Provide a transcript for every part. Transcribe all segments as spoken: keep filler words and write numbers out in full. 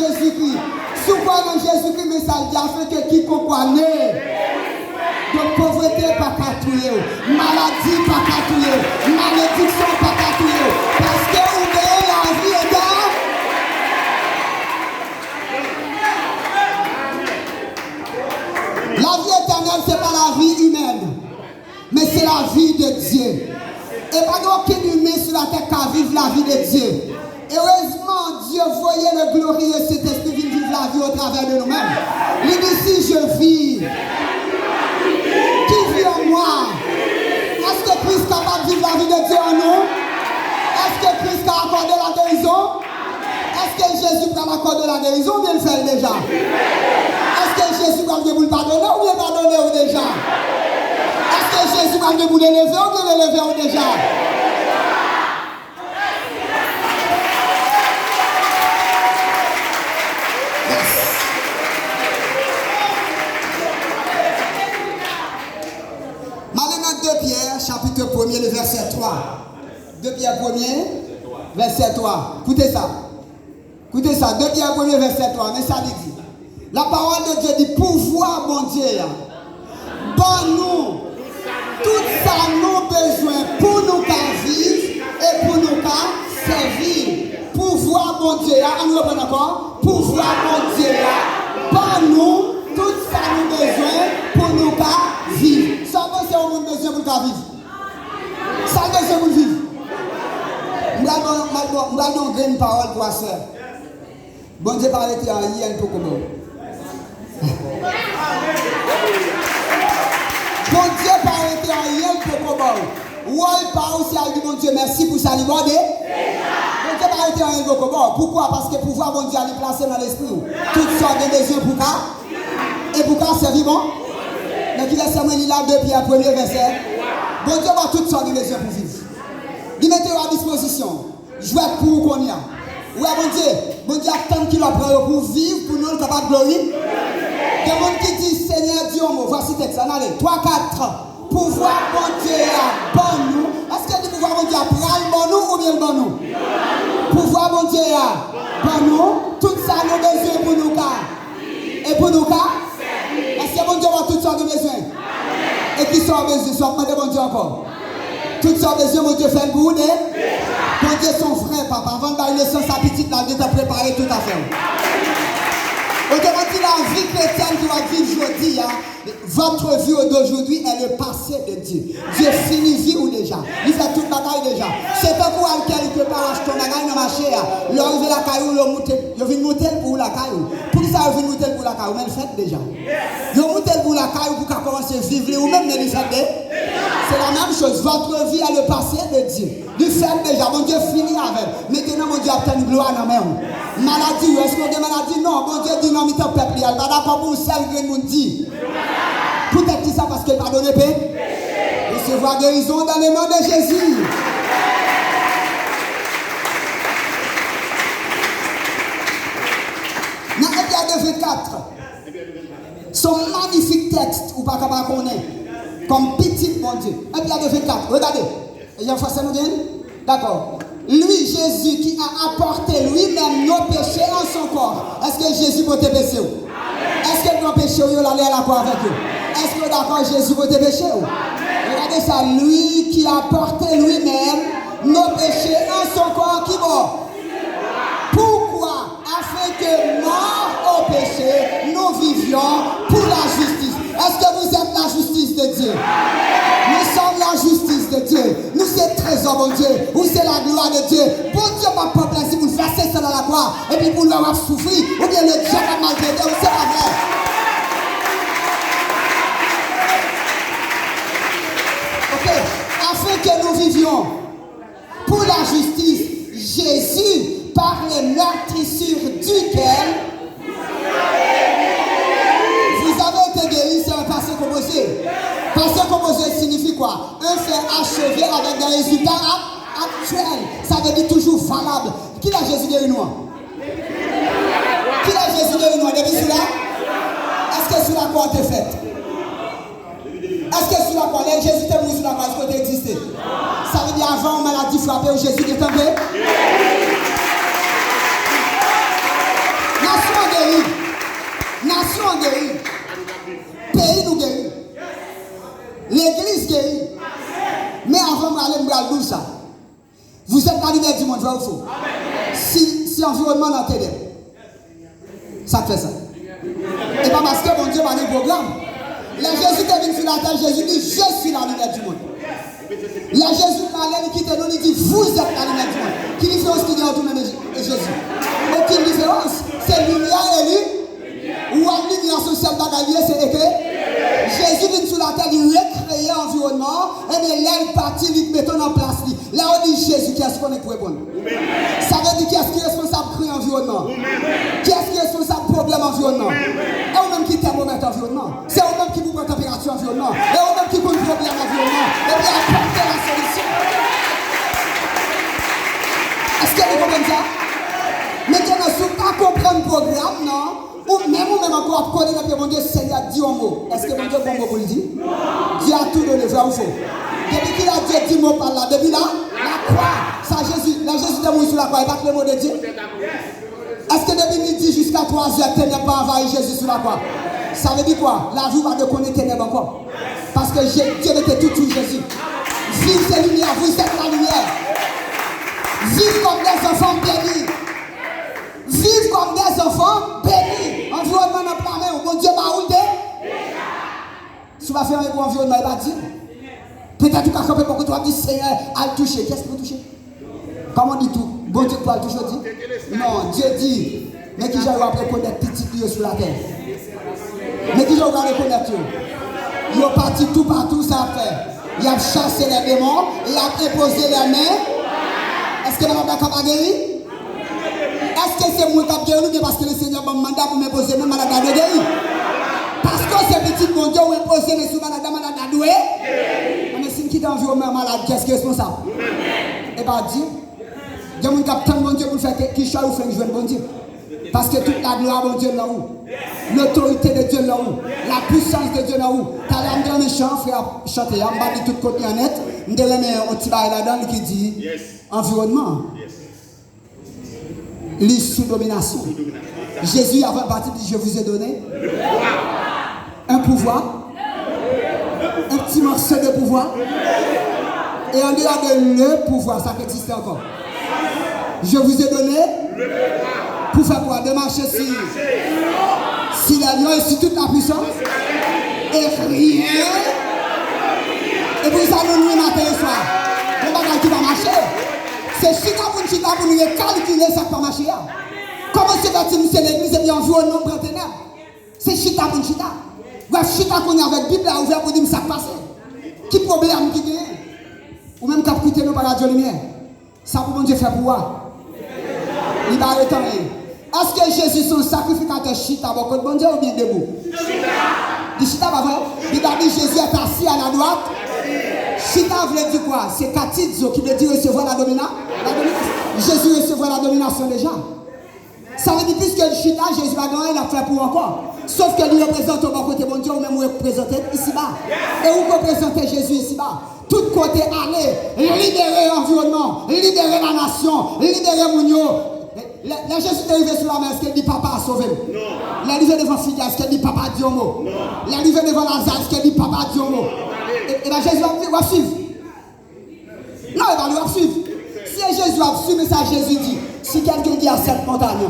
Jezikri. Si w kwè nan Jezikri, men sa l di, afin que quiconque croit ne. Donk, povrete pa ka touye w. Maladi pa ka touye w. Malediksyon pa ka touye w. Paske ou genyen lavi etè-, lavi etènèl, se pa lavi imèn. Men se lavi de Dye. E pa gen okenn imen sou latè k ka viv lavi de Dye. Erezman, Dye voye le glorieux Saint-Esprit vin viv lavi otravè de nou menm. Li di, si je vis, qui vit en moi? Èske Kris kapab viv lavi de Dye an nou? Èske Kris ka akòde lagerizon? Èske Jezi pral akòde w lagerizon oubyen l fè l deja? Èske Jezi pral gen pou l padone w oubyen l padone w deja? Èske Jezi pral gen pou l eleve w oubyen l eleve w deja? Yes. M ale nan de Pyè, chapit premye, le vèsè twa. De Pyè premye, vèsè twa. Koute sa. Koute sa. De Pyè premye, vèsè twa. Men sa li di. La parole de Dieu dit, pouvwa Bondye a ban nou tout sa nou bezwen pou nou ka viv e pou nou ka sèvi. Pouvwa Bondye a, ann reprann ankò. Pouvwa Bondye a ban nou tout sa nou bezwen pou nou ka viv. Sa w panse yon moun bezwen pou l ka viv? Sa l bezwen pou l viv? M pral ban, m pral ban, m pral ban yon grenn pawòl pou aswè. Bondye pa rete anyen l poko ba w. Bondye pa rete anyen l poko ba w. Wòl pa w se al di Bondye mèsi pou sa li ba w de. Bondye pa rete anyen l poko ba w. Poukwa? Paske pouvwa Bondye a li plase nan lespri w. Tout sa w gen bezwen pou ka E pou ka sèvi bon. Men kilès mwen li la de Pyè premye vèsè. Bondye ba w tout sa w gen bezwen pou viv. Li mete yo a dispozisyon. Jwèt pou ou kounye a. Ou wè Bondye, Bondye ap tann kilè w pran yo pou w viv, pou non l kapab glori. Gen moun ki di, Senyè, di yon mo. Vwasi tèks la, n ale. Twa, kat. Pouvwa Bondye a ban nou. Èske di pouvwa Bondye a pral ban nou oubyen l ban nou? Pouvwa Bondye a ban nou. Tout sa nou bezwen pou nou ka E pou nou ka? Èske Bondye ba w tout sa w gen bezwen? E ki sa w bezwen? Sa w ap mande Bondye ankò? Tout sa w bezwen, Bondye fè l pou ou de. Bondye se yon vrè papa. Avan l bay nesans a pitit la, l gentan prepare tout afè w. Otoman di, lavi kretyèn ke w ap viv jodi a, votre vie d'aujourd'hui est le passé de Dieu. Dye fini vi w deja. Li fè tout bagay deja. Se tankou w al kèlke pa w achte yon bagay nan mache a. Lè w rive lakay ou, yo moute, yo vin moute l pou ou lakay ou. Poukisa yo vin moute l pou ou lakay ou? Men l fèt deja. Yo moute l pou ou lakay ou pou w ka kòmanse viv li ou menm, men li fèt de. C'est la même chose. Votre vie est le passé de Dieu. Li fèt deja, Bondye fini avè l. Mentenan, Bondye ap tann glwa nan men w. Maladi, èske w gen maladi? Non, Bondye di nan mitan pèp li a, l pa dakò pou yon sèl grenn moun di. Poutèt ki sa? Paske l padone pe. Resevwa gerizon dans le nom de Jésus. Nan Ebre de vennkat, se yon manifik tèks ou pa ka pa konnen kòm pitit Bondye. Ebre de vennkat, regade. E jan franse nou gen? Dakò. Lui, Jésus, qui a apporté lui-même nos péchés en son corps. Èske Jezi pote peche w? Èske l pran peche w yo, l ale a lakwa avèk yo? Èske w dakò Jezi pote peche w? Regade sa, lui qui a porté lui-même nos péchés en son corps, ki bò? Pourquoi? Afin que morts au péché, nous vivions pour la justice. Est-ce que vous êtes la justice de Dieu? Nous sommes la justice de Dieu. Nou se trezò Bondye. Ou se la glwa de Dye. Bondye p ap pran plezi pou l vèse san nan lakwa epi pou l wè w ap soufri oubyen le dyab ap maltrete w. Se pa vre. Ok. Afin que nous vivions pour la justice, Jésus, par les meurtrissures duquel vous avez été guéris, c'est un passé composé. Passé composé signifie quoi? Un fait achevé avec des résultats a-, actuels. Ça veut dire toujours valable. Kilè Jezi geri nou an? Kilè Jezi geri nou an? Depi sou la? Èske sou lakwa w te fèt? Èske sou lakwa, lè Jezi te mouri sou lakwa, èske w te egziste? Sa vle di avan yon maladi frape w, Jezi gentan geri? Nan Nasyon geri. Peyi nou geri. Legliz geri. Men avan m ale, m pral di w sa. Vous êtes la lumière du monde, vrè ou fo? Si, si anviwònman an tenèb, sa k fè sa? E pa paske Bondye pa gen pwogram. Lè Jezi te vin sou latè, Jezi di, Je suis la lumière du monde. Lè Jezi prale, li kite nou, li di, Vous êtes la lumière du monde. Ki diferans ki gen ant ou menm e Jezi? Okenn diferans. Se limyè e li. Ou wè limyè se yon sèl bagay li ye, se eklere. Jezi vin sou latè, li rekreye anviwònman an, ebyen lè l pati, li mete w nan plas li. Lè yo di Jezi, kiyès konnen k reponn? Sa vle di kiyès ki responsab kri anviwònman? Kiyès ki responsab pwoblèm anviwònman? E ou menm ki tèmomèt anviwònman? Se ou menm ki pou pran tanperati anviwònman? E ou menm ki konn pwoblèm anviwònman? Epi apòte la solisyon. Èske nou konprann sa? Mentnan, si w pa konprann pwogram nan, ou menm, ou menm ankò ap kole nan pye Bondye, Senyè, di yon mo. Èske Bondye gen yon mo pou l di? Dieu a tout donné, vrè ou fo? Depi ki lè Dye di mo pa l la? Depi la, lakwa. Sa Jezi, lè Jezi te mouri sou lakwa, e pa t le mo de Dye? Èske depi midi jiska twa zè, tenèb pa anvayi Jezi sou lakwa? Sa vle di kwa? Lavi w pa dwe konnen tenèb ankò. Paske Je- Dye mete tout sou Jezi. Viv se limyè, vous êtes la lumière. Viv kòm des enfants bénis. Viv kòm des enfants bénis. Anviwònman nan pla men w, Bondye ba ou l de. Si w pa fè anyen pou anviwònman, e pa di l. Petèt ou ka kanpe bò kote w ap di, Senyè, al touche. Kiyès ki pou touche? Kòman w di tou? Bondye k pral touche w di? Non, Dye di, men kijan yo ap rekonèt pitit li yo sou latè. Men kijan yo pral rekonèt yo? Yo pati toupatou, sa y ap fè? Y ap chase lè demon, e y ap enpoze lè men. Èske lè m ap dakò pa geri? Èske se mwen k ap geri l oubyen paske Lesenyè ban m manda pou m enpoze men malad la dwe geri? Paske w se pitit Bondye, ou enpoze men sou malad la, malad la dwe. Anben, si n kite anviwònman an malad, kiyès ki responsab? E pa di. Gen moun k ap tann Bondye pou l fè ke- kichòy ou fenk jwenn Bondye. Paske tout laglwa a Bondye nan ou. Lotorite de Dye nan ou. La puissance de Dieu nan ou. Talè a m te nan chan, frè a ap chante a, m pa li tout kontni an nèt, m te renmen yon ti bagay ladan l ki di anviwònman an. Li sou dominasyon. Jezi, avan l pati, di, Je vous ai donné un pouvoir, un petit morceau de pouvoir. Et en dehors de le pouvoir, sa k egziste ankò. Je vous ai donné pou fè kwa? De mache si, si lè lyon e si tout la puissance. E rien. E pou sa nou nwi maten e swa. Yon bagay ki pa mache. Se chita pou n chita pou n rekalkile sa k pa mache a. Kòman se fè ti m se legliz epi anviwònman m pran tenèb? Se chita pou n chita. W ap chita kounye a avèk Bib la ouvè pou di m sa k pase. Ki pwoblèm ki genyen? Ou menm k ap koute nou pa Radyo Limyè, sa pou Bondye fè pou ou a? Li pa ret anyen. Èske Jezi se yon sakrifikatè chita bò kot Bondye oubyen debou? Li chita, pa vre? Bib la di Jésus est assis à la droite. Chita vle di kwa? Se katizo ki vle di resevwa la domina, la domina. Jezi resevwa la dominasyon deja. Sa vle di, piske l chita, Jezi pa gen anyen l ap fè pou ou ankò. Sof ke li reprezante w bò kote Bondye, ou menm ou reprezante l isiba. E ou reprezante Jezi isiba. Tout kote ale, libere anviwònman, libere la nasyon, libere moun yo. Lè, lè Jezi te rive sou lamè, èske l di, Papa, sove m? Lè l rive devan figi a, èske l di, Papa, di yon mo? Lè l rive devan Laza, èske l di, Papa, di yon mo? E, e pa Jezi w ap, w ap swiv? Non, e pa li w ap swiv. Si e Jezi w ap swiv, men sa Jezi di, Si quelqu'un dit à cette montagne,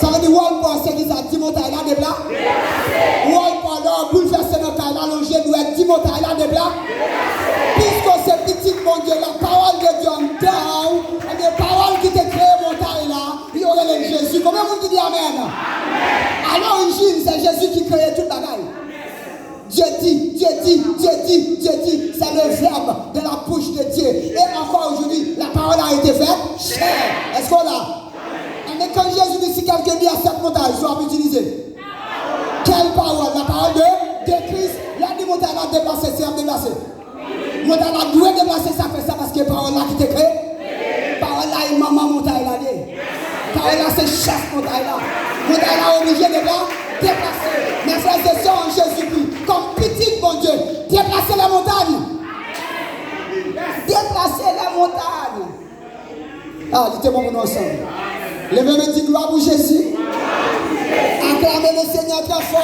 sa vle di, wòl pa w se ki sa? Di montay la depla. Wòl pa w, lè w ap boulvèse nan kay la, lonje dwèt, di montay la depla. Piske w se pitit Bondye, la parole de Dieu anndan w, ebyen, pawòl ki te kreye montay la, yo rele l Jezi. Konbyen moun ki di amèn? A lorijin, se Jezi ki kreye tout bagay. Dieu dit, Dieu dit, Dieu dit, Dieu dit. C'est le verbe de la bouche de Dieu. Et encore aujourd'hui, la parole a été faite chair. Èske w la? Ebyen, kan Jezi di, Si quelqu'un dit à cette montagne, sa w ap itilize? Quelle parole? La parole de, de Christ. Lè l di montay la deplase, se ap deplase. Montay la dwe deplase, sa fè sa paske pawòl la ki te kreye. Pawòl la e manman montay la li ye. Pawòl la se chèf montay la. Montay la oblije depla-, deplase. Mes frères et sœurs en Jésus-Christ, kòm pitit Bondye, déplacez les montagnes. Déplacez les montagnes. Ah, li te bon pou nou ansanm. Leve men di glwa pou Jezi. Ak Acclamez le Seigneur très fort.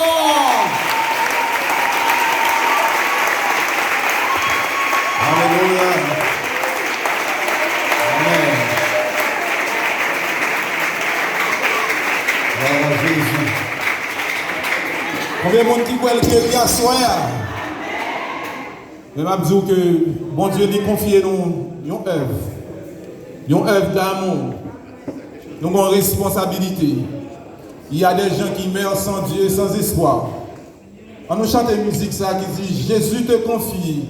Alelouya. Amèn. Glwa a Jezi. Konbyen moun ki kwè l geri aswè a? Men m ap di w ke Bondye li konfye nou yon èv, yon èv damou. Nou gen yon responsabilite. Il y a des gens qui meurent sans Dieu et sans espoir. An nou chante mizik sa ki di, Jésus te confie